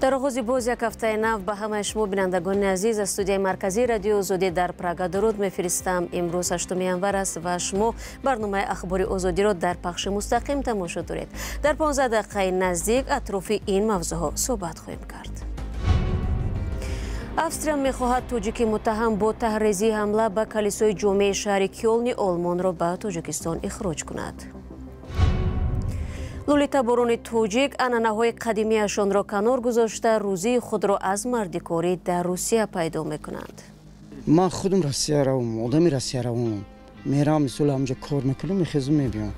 Дар оғози боз як ҳафтаи нав ба ҳамаи шумо бинандагони азиз аз студияи марказии радиои Озодӣ дар Прага дуруд мефиристам. Имрӯз 8 январ аст ва шумо барномаи Ахбори Озодиро дар пахши мустақим тамошо доред. Дар 15 дақиқаи наздик атрофи ин мавзӯъҳо суҳбат хоҳем кард. Австрия мехоҳад тоҷики муттаҳам бо таҳрезии ҳамла ба калисои ҷомеаи шаҳри Кёлни Олмонро ба Тоҷикистон ихроҷ кунад. Лӯлитаборони тоҷик анъанаҳои қадимиашонро канор гузошта рӯзии худро аз мардикорӣ дар Русия пайдо мекунанд. Ман худам Россия равам, одами Россия равам. Меравам, мисол ҳамҷа кор мекунам, мехезам, мебиём.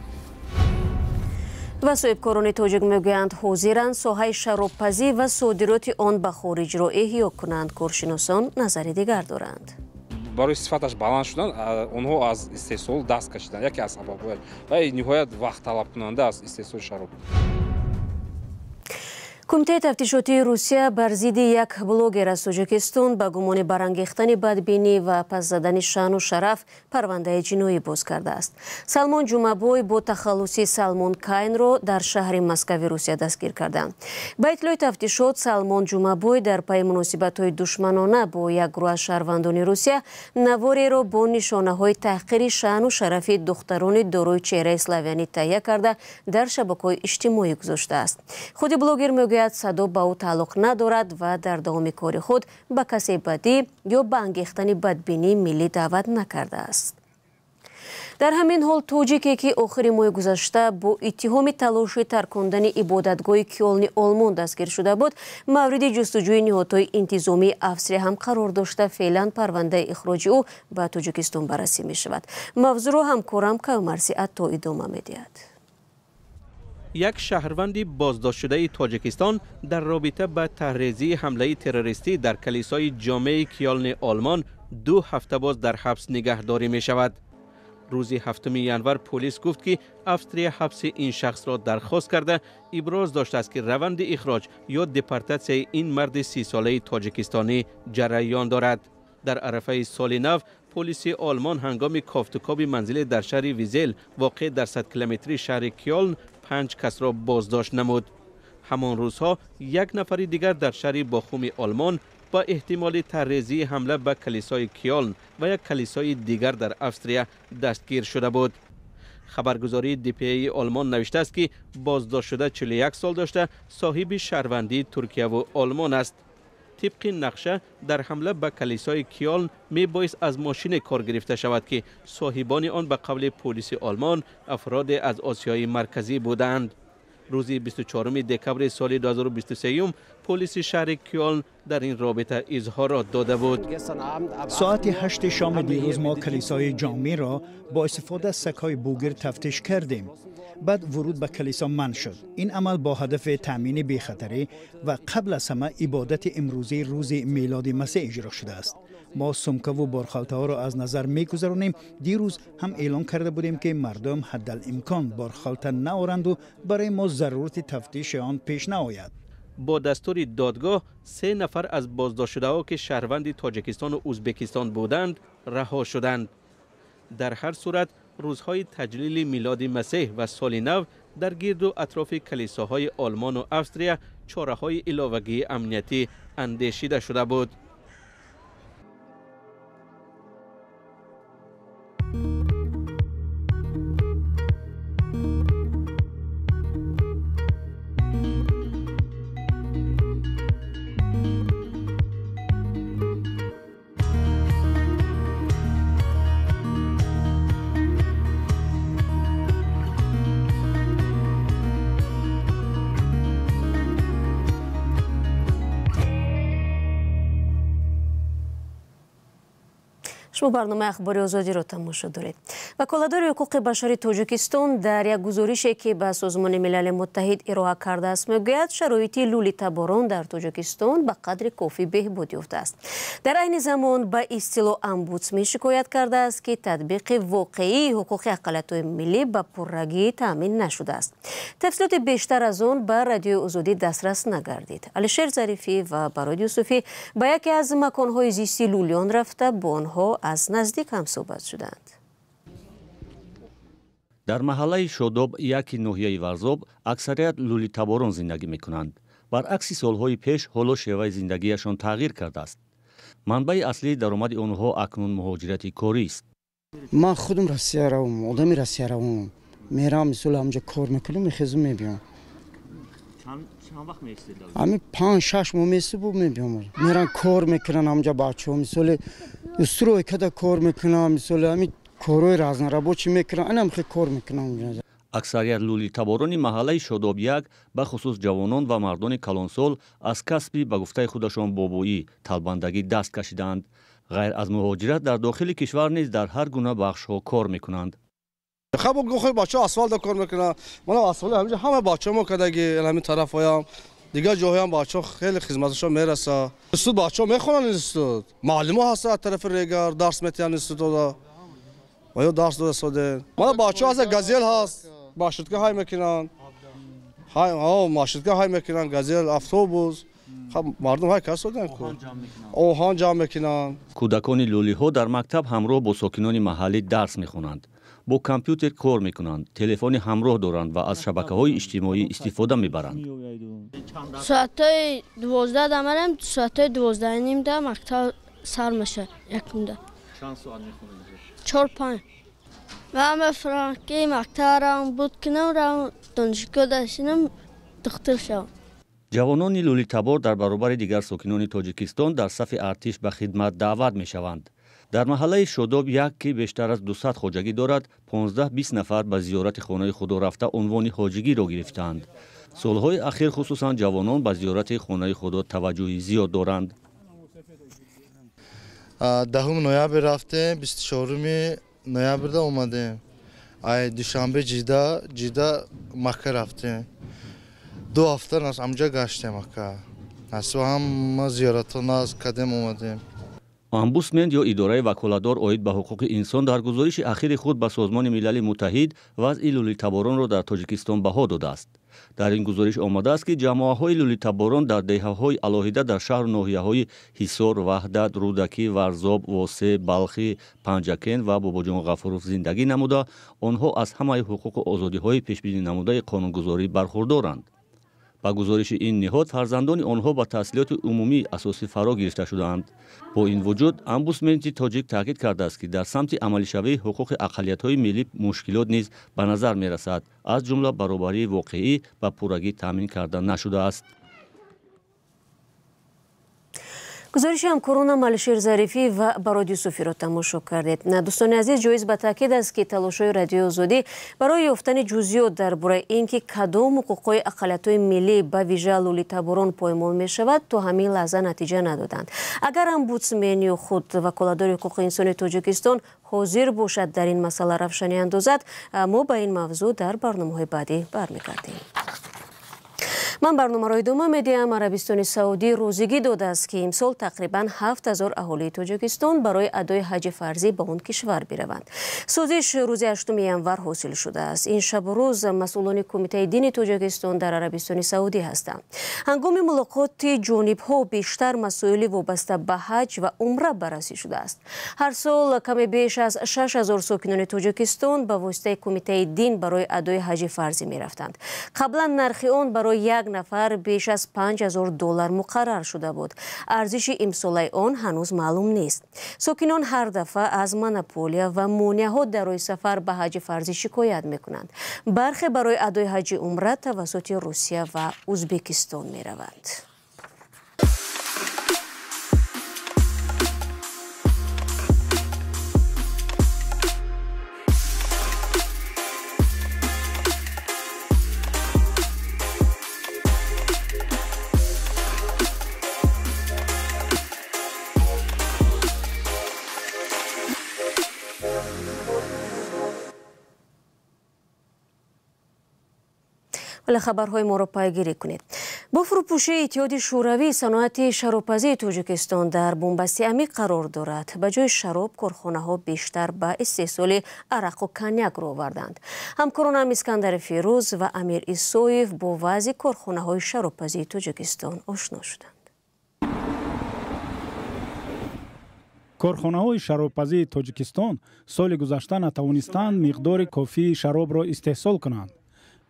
Ва соҳибкорони тоҷик мегӯянд, ҳозиранд соҳаи шаробпазӣ ва содироти он ба хориҷро эҳё кунанд. Коршиносон назари дигар доранд. Барои сифаташ баланд шудан онҳо аз истеҳсол даст кашиданд. Яке аз сабабҳояш ва ниҳоят вақтталабкунанда аст истеҳсоли шароб. Кумитаи тафтишотии Русия бар зидди як блогер аз Тоҷикистон ба гумони барангехтани бадбинӣ ва пас задани шаъну шараф парвандаи ҷиноӣ боз кардааст. Салмон Ҷумабой бо тахаллуси Салмон Кайнро дар шаҳри Москави Русия дастгир карданд. Ба иттилои тафтишот, Салмон Ҷумабой дар пайи муносибатҳои душманона бо як гурӯҳ аз шаҳрвандони Русия навореро бо нишонаҳои таҳқири шаъну шарафи духтарони дорои чеҳраи славянӣ таҳия карда дар шабакаҳои иҷтимоӣ гузоштааст. Худи блогер мегӯяд, садо ба ӯ тааллуқ надорад ва дар давоми кори худ ба касе бадӣ ё ба ангехтани бадбинии миллӣ даъват накардааст. Дар ҳамин ҳол тоҷике ки охири моҳи гузашта бо иттиҳоми талоши таркондани ибодатгоҳи Кёлни Олмон дастгир шуда буд, мавриди ҷустуҷӯи ниҳодҳои интизомии Австрия ҳам қарор дошта, феълан парвандаи ихроҷи ӯ ба Тоҷикистон баррасӣ мешавад. Мавзӯъро ҳамкорам Кавмарси Атто идома медиҳад. Як шаҳрванди боздоштшудаи Тоҷикистон дар робита ба таҳрезии ҳамлаи террористӣ дар калисои ҷомеаи Кёлни Олмон 2 ҳафта боз дар ҳабс нигаҳдорӣ мешавад. Рӯзи 7 январ полис гуфт, ки Австрия ҳабси ин шахсро дархост карда, иброз доштааст, ки раванди ихроҷ ё депортатсияи ин марди 30-солаи тоҷикистонӣ ҷараён дорад. Дар арафаи соли нав полиси Олмон ҳангоми кофтукоби манзиле дар шаҳри Визел воқеъ дар 100 километри шаҳри Кёлн 5 касро боздошт намуд. Ҳамон рӯзҳо як нафари дигар дар шаҳри Бохуми Олмон ба эҳтимоли таррезии ҳамла ба калисои Кёлн ва як калисои дигар дар Австрия дастгир шуда буд. Хабаргузории ДПА Олмон навиштааст, ки боздоштшуда 41 сол дошта, соҳиби шаҳрвандии Туркияву Олмон аст. Тибқи нақша дар ҳамла ба калисои Кёлн мебоист аз мошине кор гирифта шавад, ки соҳибони он ба қавли полиси Олмон афроде аз Осиёи Марказӣ буданд. Рӯзи 24 декабри соли 2023 полиси шаҳри Кёлн дар ин робита изҳорот дода буд. Соати 8 шоми дирӯз мо калисои ҷомеъро бо истифода аз сагҳои бугир тафтиш кардем. Баъд вуруд ба калисо манъ шуд. Ин амал бо ҳадафи таъмини бехатарӣ ва қабл аз ҳама ибодати имрӯзии рӯзи мелоди Масеҳ иҷро шудааст. Мо сумкаву борхалтаҳоро аз назар мегузаронем. Дирӯз ҳам эълон карда будем, ки мардум ҳаддалимкон борхалта наоранду барои мо зарурати тафтиши он пеш наояд. Бо дастури додгоҳ 3 нафар аз боздоштшудаҳо, ки шаҳрванди Тоҷикистону Ӯзбекистон буданд, раҳо шуданд. Дар ҳар сурат рӯзҳои таҷлили милоди Масеҳ ва соли нав дар гирду атрофи калисоҳои Олмону Австрия чораҳои иловагии амниятӣ андешида шуда буд. Шумо барномаи Ахбори Озодиро тамошо доред. Ваколадори ҳуқуқи башари Тоҷикистон дар як гузорише, ки ба Созмони Милали Муттаҳид ироа кардааст, мегӯяд, шароити лӯлитаборон дар Тоҷикистон ба қадри кофӣ беҳбуд ёфтааст. Дар айни замон ба истилоҳ омбудсмен шикоят кардааст, ки татбиқи воқеии ҳуқуқи ақаллиятҳои миллӣ ба пуррагӣ таъмин нашудааст. Тафсилоти бештар аз он ба Радиои Озодӣ дастрас нагардид. Алишер Зарифӣ ва Барод Юсуфӣ ба яке аз маконҳои зисти лӯлиён рафта, бо онҳо аз наздик ҳамсӯҳбат шуданд. Дар маҳаллаи Шодоб, яки ноҳияи Варзоб, аксарият лӯлитаборон зиндагӣ мекунанд. Баръакси солҳои пеш, ҳоло шеваи зиндагиашон тағйир кардааст. Манбаи аслии даромади онҳо акнун муҳоҷирати корист. Ман худам Россия равам, одами Россия равам. Мерам, мисол ҳамҷа кор мекунам, мехезам, мебиям. Чанд вақт меистед? Ҳамин 5-6 моҳ меистам, мебиям. Меран кор мекунан ҳамҷа бачаҳо, мисол стройкада кор мекунан, мисол ҳамин корҳои разнорабочий мекунан, анам хел кор мекунан. Аксарият лӯлитаборони маҳаллаи Шодоб 1, бахусус ҷавонон ва мардони калонсол, аз касби ба гуфтаи худашон бобоӣ талбандагӣ даст кашидаанд. Ғайр аз муҳоҷират дар дохили кишвар низ дар ҳар гуна бахшҳо кор мекунанд. Хаб гохи бачаҳо асфалта кор мекунанд. Мана асфалт ҳаминҷо ҳама бачаҳо мо кадаги ҳамин тарафҳоям, дигар ҷоҳоям бачаҳо хеле хизматашон мерасад. Институт бачаҳо мехонанд, институт муаллимо ҳастанд аз тарафи регар дарс метиҳанд институтода ва ё дарс дода соден. Мана бачаҳо ҳаст, газел ҳаст, маршрутка ҳай мекунанд, маршрутка ҳай мекунанд, газел, автобус, мардум ҳай кас соден, оҳан ҷамъ мекунанд. Кӯдакони лӯлиҳо дар мактаб ҳамроҳ бо сокинони маҳаллӣ дарс мехонанд, бо компютер кор мекунанд, телефони ҳамроҳ доранд ва аз шабакаҳои иҷтимоӣ истифода мебаранд. Соатҳои 12 дамарам, соатҳои 12:30 да мактаб сар мешавад, якумда. Чанд соат мехонед? 4-5. Ман мефурам ки мактаб равам, буд кунам, равам донишгоҳ дарсинам, духтур шавам. Ҷавонони лӯлитабор дар баробари дигар сокинони Тоҷикистон дар сафи артиш ба хидмат даъват мешаванд. Дар маҳаллаи Шодоб 1, ки бештар аз 200 хоҷагӣ дорад, 15-20 нафар ба зиёрати хонаи худо рафта унвони ҳоҷигиро гирифтаанд. Солҳои ахир хусусан ҷавонон ба зиёрати хонаи худо таваҷҷӯҳи зиёд доранд. 10 ноябр рафтем, 24 ноябрда омадем. Ай Душанбе Ҷида Макка рафтем. 2 ҳафта нас амҷа гаштем Макка. Насиб ҳама зиёратҳо нас кадем омадем. Омбудсмен ё идораи ваколадор оид ба ҳуқуқи инсон дар гузориши ахири худ ба Созмони Милали Муттаҳид вазъи лӯлитаборонро дар Тоҷикистон баҳо додааст. Дар ин гузориш омадааст, ки ҷамоаҳои лӯлитаборон дар деҳаҳои алоҳида дар шаҳру ноҳияҳои Ҳисор, Ваҳдат, Рӯдакӣ, Варзоб, Восеъ, Балхӣ, Панҷакент ва Бобоҷон Ғафуров зиндагӣ намуда, онҳо аз ҳамаи ҳуқуқу озодиҳои пешбинӣ намудаи қонунгузорӣ бархурдоранд. Ба гузориши ин ниҳод, фарзандони онҳо ба таҳсилоти умумии асосӣ фаро гирифта шудаанд. Бо ин вуҷуд, омбудсменти тоҷик таъкид кардааст, ки дар самти амалишавии ҳуқуқи ақаллиятҳои миллӣ мушкилот низ ба назар мерасад, аз ҷумла баробарии воқеӣ ба пуррагӣ таъмин карда нашудааст. Гузориши ҳамкорона Малишер Зарифӣ ва Барод Юсуфиро тамошо кардед. Дӯстони азиз, ҷоиз ба таъкид аст, ки талошҳои Радиои Озодӣ барои ёфтани ҷузъиёт дар бораи ин ки кадом ҳуқуқҳои ақаллиятҳои миллӣ ба вижа лӯлитаборон поймол мешавад, то ҳамин лаҳза натиҷа надоданд. Агар омбудсмен ё худ ваколадори ҳуқуқи инсони Тоҷикистон ҳозир бошад дар ин масъала равшанӣ андозад, мо ба ин мавзӯъ дар барномаҳои баъдӣ бармегардем. Ман барномаро идома медиҳам. Арабистони Саудӣ рӯзигӣ додааст, ки имсол тақрибан 7000 аҳолии Тоҷикистон барои адои ҳаҷи фарзӣ ба он кишвар бираванд. Созиш рӯзи 8 январ ҳосил шудааст. Ин шабу рӯз масъулони Кумитаи дини Тоҷикистон дар Арабистони Саудӣ ҳастанд. Ҳангоми мулоқоти ҷонибҳо бештар масоили вобаста ба ҳаҷ ва умра баррасӣ шудааст. Ҳар сол каме беш аз 6000 сокинони Тоҷикистон ба воситаи Кумитаи дин барои адои ҳаҷи фарзӣ мерафтанд. Қаблан нархи он барои як нафар беш аз $5000 муқаррар шуда буд. Арзиши имсолаи он ҳанӯз маълум нест. Сокинон ҳар дафъа аз монополия ва монеаҳо дар роҳи сафар ба ҳаҷи фарзӣ шикоят мекунанд. Бархе барои адои ҳаҷи умра тавассути Русия ва Ӯзбекистон мераванд. вале хабарҳои моро пайгирӣ кунед. Бо фурӯпӯшии Иттиҳоди Шӯравӣ саноати шаробпазии Тоҷикистон дар бунбасти амиқ қарор дорад. Ба ҷои шароб корхонаҳо бештар ба истеҳсоли арақу коньяк рӯ оварданд. Ҳамкоронам Искандари Фирӯз ва Амир Исоев бо вазъи корхонаҳои шаробпазии Тоҷикистон ошно шуданд. Корхонаҳои шаробпазии Тоҷикистон соли гузашта натавонистанд миқдори кофии шаробро истеҳсол кунанд.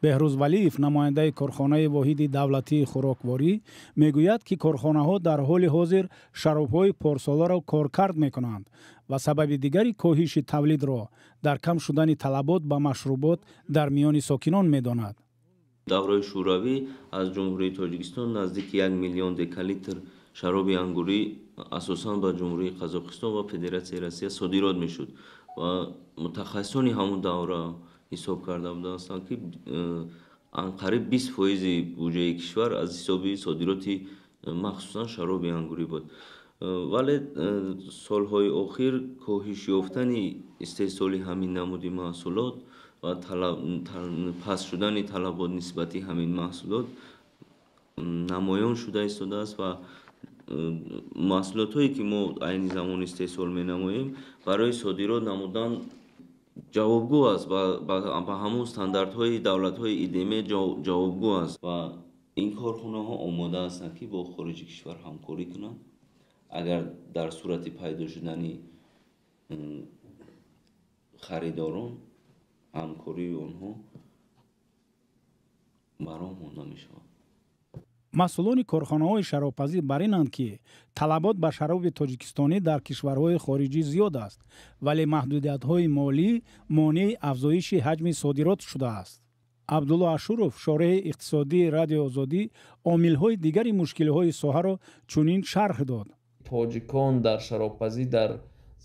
Беҳрӯз Валиев, намояндаи корхонаи воҳиди давлатии хӯрокворӣ, мегӯяд, ки корхонаҳо дар ҳоли ҳозир шаробҳои порсоларо коркард мекунанд ва сабаби дигари коҳиши тавлидро дар кам шудани талабот ба машрубот дар миёни сокинон медонад. Давраи Шӯравӣ аз Ҷумҳурии Тоҷикистон наздики 1 миллион декалитр шароби ангурӣ асосан ба Ҷумҳурии Қазоқистон ва Федератсияи Россия содирот мешуд ва мутахассисони ҳамон давра ҳисоб карда буданд, ки анқариб 20% буҷаи кишвар аз ҳисоби содироти махсусан шароби ангурӣ буд. Вале солҳои охир коҳиш ёфтани истеҳсоли ҳамин намуди маҳсулот ва паст шудани талабот нисбати ҳамин маҳсулот намоён шуда истодааст ва маҳсулотҳое ки мо айни замон истеҳсол менамоем барои содирот намудан ҷавобгӯ аст, ба ҳамон стандартҳои давлатҳои ИДМ ҷавобгӯ аст ва ин корхонаҳо омода ҳастанд, ки бо хориҷи кишвар ҳамкорӣ кунанд. Агар дар сурати пайдо шудани харидорон ҳамкории онҳо ба роҳ монда мешавад. Масъулони корхонаҳои шаробпазӣ бар инанд, ки талабот ба шароби тоҷикистонӣ дар кишварҳои хориҷӣ зиёд аст, вале маҳдудиятҳои молӣ монеи афзоиши ҳаҷми содирот шудааст. Абдулло Ашуров, шореҳи иқтисодии Радиои Озодӣ, омилҳои дигари мушкилиҳои соҳаро чунин шарҳ дод. Тоҷикон дар шаробпазӣ дар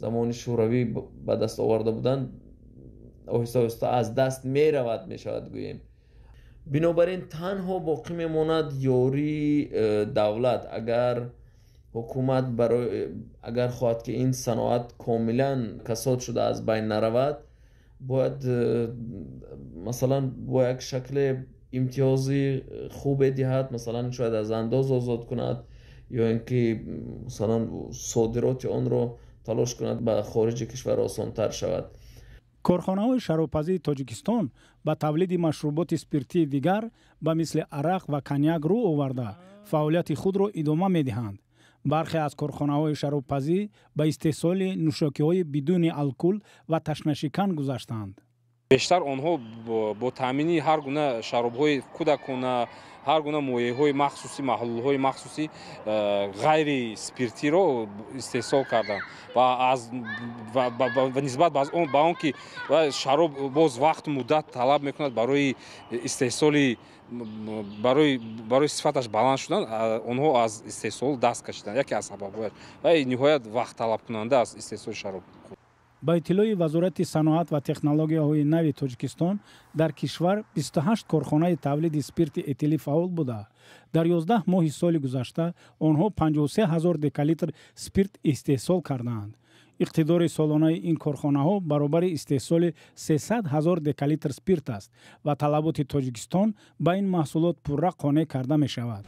замони Шӯравӣ ба даст оварда буданд, оҳиста оҳиста аз даст меравад, мешавад гӯем. Бинобар ин танҳо боқӣ мемонад ёрии давлат. Агар ҳукумат агар хоҳад, ки ин саноат комилан касод шуда аз байн наравад, бояд масалан бо як шакле имтиёзи хубе диҳад, масалан шояд аз андоз озод кунад ё ин ки масалан содироти онро талош кунад ба хориҷи кишвар осонтар шавад. Корхонаҳои шаробпазии Тоҷикистон ба тавлиди машруботи спиртии дигар ба мисли арақ ва коньяк рӯ оварда фаъолияти худро идома медиҳанд. Бархе аз корхонаҳои шаробпазӣ ба истеҳсоли нӯшокиҳои бидуни алкул ва ташнашикан гузаштанд. Бештар онҳо бо таъмини ҳар гуна шаробҳои кӯдакона, ҳар гуна моеъҳои махсусӣ, маҳлулҳои махсусӣ ғайри спиртиро истеҳсол карданд ва нисбат ба он ки шароб боз вақту муддат талаб мекунад барои истеҳсоли барои сифаташ баланд шудан, онҳо аз истеҳсол даст кашиданд. Яке аз сабабҳояш ва ниҳоят вақтталабкунанда аст истеҳсоли шароб. Ба иттилои Вазорати саноат ва технологияҳои нави Тоҷикистон, дар кишвар 28 корхонаи тавлиди спирти этилӣ фаъол буда, дар 11 моҳи соли гузашта онҳо 53 ҳазор декалитр спирт истеҳсол кардаанд. Иқтидори солонаи ин корхонаҳо баробари истеҳсоли 300 ҳазор декалитр спирт аст ва талаботи Тоҷикистон ба ин маҳсулот пурра қонеъ карда мешавад.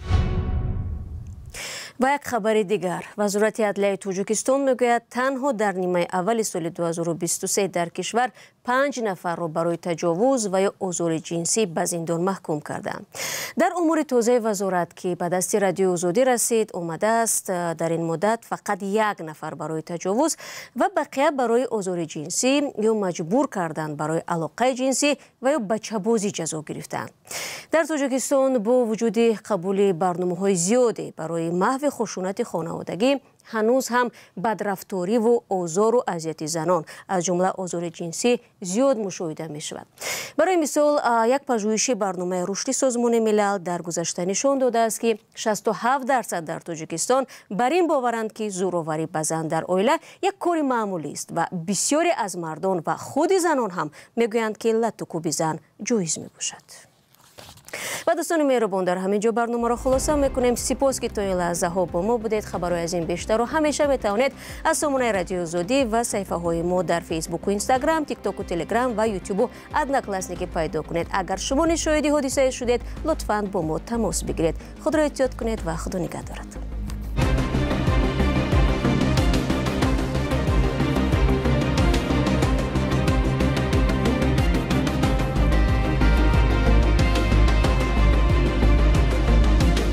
Ва як хабари дигар. Вазорати адлияи Тоҷикистон мегӯяд, танҳо дар нимаи аввали соли 2023 дар кишвар 5 нафарро барои таҷовуз ва ё озори ҷинсӣ ба зиндон маҳкум карданд. Дар умури тозаи вазорат, ки ба дасти Радиои Озодӣ расид, омадааст, дар ин муддат фақат як нафар барои таҷовуз ва бақия барои озори ҷинсӣ ё маҷбур кардан барои алоқаи ҷинсӣ ва ё бачабозӣ ҷазо гирифтанд. Дар Тоҷикистон бо вуҷуди қабули барномаҳои зиёде барои маҳви хушунати хонаводагӣ, ҳанӯз ҳам бадрафториву озору азияти занон, аз ҷумла озори ҷинсӣ, зиёд мушоҳида мешавад. Барои мисол, як пажӯҳиши барномаи рушди Созмони Милал дар гузашта нишон додааст, ки 67% дар Тоҷикистон бар ин боваранд, ки зӯроварӣ ба зан дар оила як кори маъмулист ва бисёре аз мардон ва худи занон ҳам мегӯянд, ки латтукӯби зан ҷоиз мебошад. Ва дӯстони меҳрубон, дар ҳамин ҷо барномаро хулоса мекунем. Сипос, ки то ин лаҳзаҳо бо мо будед. Хабарҳои аз ин бештарро ҳамеша метавонед аз сомонаи Радиои Озодӣ ва саҳифаҳои мо дар Фейсбуку, Инстаграм, Тиктоку, Телеграм ва Ютубу Одноклассники пайдо кунед. Агар шумо низ шоҳиди ҳодисае шудед, лутфан бо мо тамос бигиред. Худро эҳтиёт кунед ва Худо нигаҳдорад.